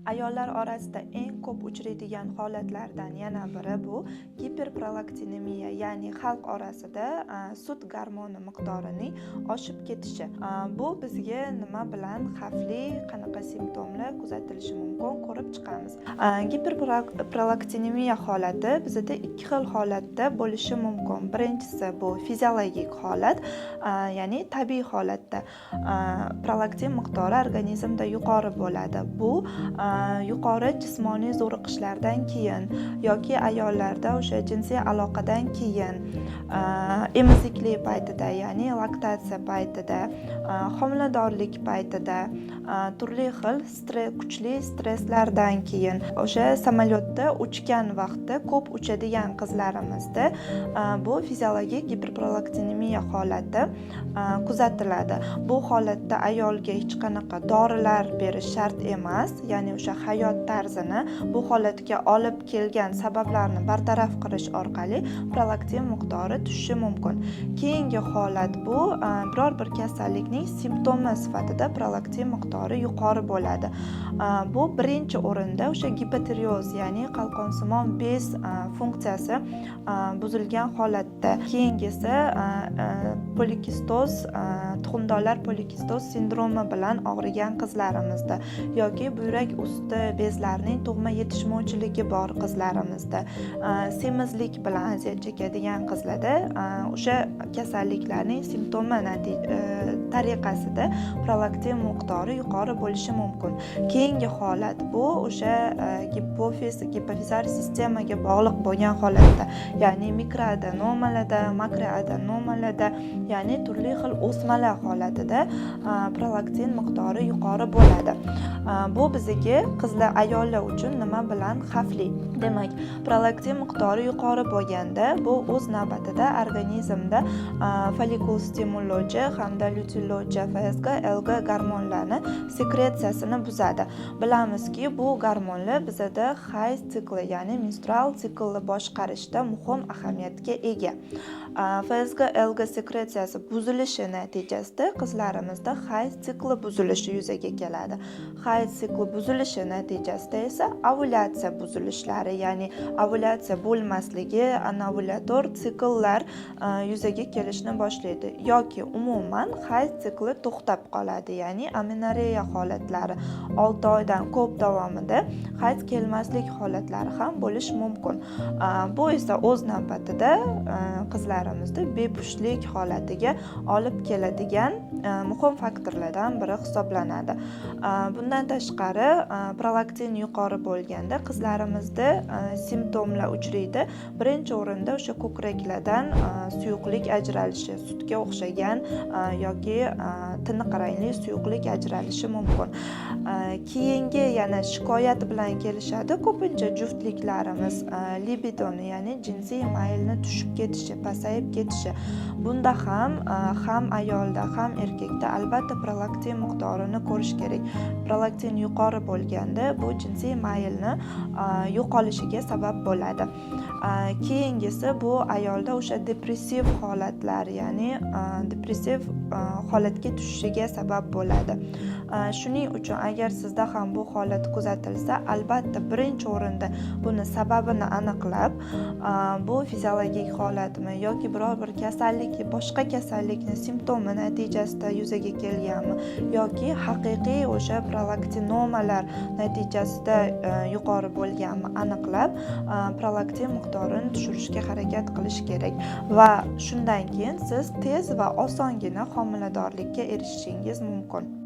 Ayollar orasida eng ko'p uchraydigan holatlardan yana biri bu giperprolaktinemiya, ya'ni xalq orasida sut gormoni miqdorining oshib ketishi. Bu bizga nima bilan xavfli, qanaqa simptomlar kuzatilishi mumkin, ko'rib chiqamiz. Giperprolaktinemiya holati bizada ikki xil holatda bo'lishi mumkin. Birinchisi bu fiziologik holat, ya'ni tabiiy holatda prolaktin miqdori organizmda yuqori bo'ladi. Bu yuqori jismoniy zo'riqishlardan keyin yoki ayollarda o'sha jinsiy aloqadan keyin, emizikli paytida, ya'ni laktatsiya paytida, homiladorlik paytida, turli xil kuchli stresslardan keyin, o'sha samolyotda uchgan vaqtda ko'p uchadigan qizlarimizda bu fiziologik giperprolaktinemiya holati kuzatiladi. Bu holatda ayolga hech qanaqa dorilar berish shart emas, ya'ni o'sha hayot tarzini, bu holatga olib kelgan sabablarni bartaraf qilish orqali prolaktin miqdori tushishi mumkin. Keyingi holat bu biror bir kasallikning simptomi sifatida prolaktin miqdori yuqori bo'ladi. Bu birinchi o'rinda o'sha gipotireoz, ya'ni qalqonsimon bez funksiyasi buzilgan holatda. Keyingisi polikistoz, tuxumdonlar polikistoz sindromi bilan og'rigan qizlarimizda yoki buyrak usti bezlarining tug'ma yetishmovchiligi bor qizlarimizda, semizlik bilan aziyat chekadigan qizlarda o'sha kasalliklarning simptomi tariqasida prolaktin miqdori yuqori bo'lishi mumkin. Keyingi holat bu o'sha gipofiz, gipofizar sistemaga bog'liq bo'lgan holatda, ya'ni mikroadenomalarda, makroadenomalarda, ya'ni turli xil o'smalar holatida prolaktin miqdori yuqori bo'ladi. Bu bizga, qizlar, ayollar uchun nima bilan xavfli? Demak, prolaktin miqdori yuqori bo'lganda, bu o'z navbatida organizmda follikul stimullovchi hamda lyuteinlovchi FSG, LG gormonlarni sekretsiyasini buzadi. Bilamizki, bu gormonlar bizada hayz sikli, ya'ni menstrual siklni boshqarishda muhim ahamiyatga ega. FSG, LG sekretsiyasi buzilishi natijasida qizlarimizda hayz sikli buzilishi yuzaga keladi. Hayz sikli buzilishi natijasida esa ovulyatsiya buzilishlari, ya'ni ovulyatsiya bo'lmasligi, anovulyator sikllar yuzaga kelishni boshlaydi yoki umuman hayz sikli to'xtab qoladi, ya'ni amenoreya holatlari, 6 oydan ko'p davomida hayz kelmaslik holatlari ham bo'lishi mumkin. Bu esa o'z navbatida qizlarimizda bepushtlik holatiga olib keladigan muhim faktorlardan biri hisoblanadi. Bundan tashqari, prolaktin yuqori bo'lganda qizlarimizda simptomlar uchraydi. Birinchi o'rinda o'sha ko'kraklardan suyuqlik ajralishi, sutga o'xshagan yoki tiniq rangli suyuqlik ajralishi mumkin. Keyingi yana shikoyat bilan kelishadi ko'pincha juftliklarimiz: libidoni, ya'ni jinsiy maylni tushib ketishi, pasayib ketishi. Bunda ham ayolda, ham erkakda albatta prolaktin miqdorini ko'rish kerak. Prolaktin yuqori bo'lganda bu jinsiy maylni yo'qolishiga sabab bo'ladi. Keyingisi bu ayolda o'sha depressiv holatlar, ya'ni depressiv holatga tushishiga sabab bo'ladi. Shuning uchun agar sizda ham bu holat kuzatilsa, albatta birinchi o'rinda buni sababini aniqlab, bu fiziologik holatmi yoki biror bir kasallik, boshqa kasallikni simptomi natijasida yuzaga kelganmi yoki haqiqiy o'sha prolaktinomalar natijasida yuqori bo'lganmi, aniqlab, prolaktin miqdorini tushirishga harakat qilish kerak va shundan keyin siz tez va osongina homiladorlikka erishishingiz mumkin.